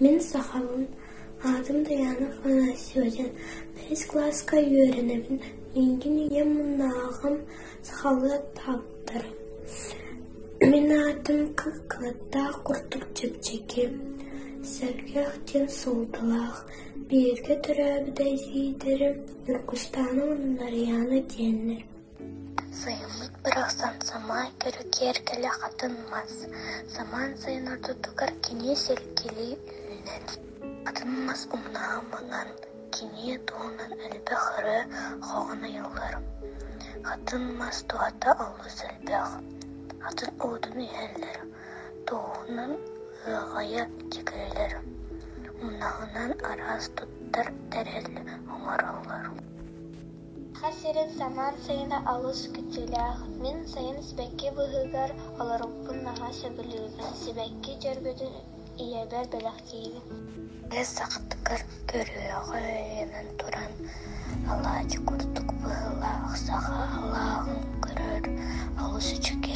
Мин сахабын, аатым Дайаана Афанасьева диэн, бэһис кылааска үөрэнэбин, миигин ийэм уонна аҕам сахалыы ааттаабыттара. Мин аатым кынаттаах курдук чэпчэки, сэргэх диэн суолталаах, бииргэ төрөөбүт эдьиийдэрим Ньургустаана уонна Нарыйаана диэннэр. Сайыммыт барахсан самаан көрү киэргэлэ хатыҥ мас, самаан сайын ортотугар кини силгилии үүнэр. Хатыҥ мас умнаһа маҥан, кини туһунан элбэх ырыа хоһоон айыллар. Хатыҥ мас туһата олус элбэх, хатыҥ уутун иһэллэр, туоһунан ыаҕайа тигэллэр, умнаһынан араас туттар тэрил оҥороллор. Саха сирин самаан сайына олус күүтүүлээх. Мин сайын сибэкки быыһыгар олорорбун наһаа сөбүлүүбүн, сибэкки дьөрбөтүн ийэбэр бэлэхтиибин. Тыа саҕатыгар күрүөҕэ өйөнөн туран алаадьы курдук быһыылаах саха алааһын көрөр олус үчүгэй.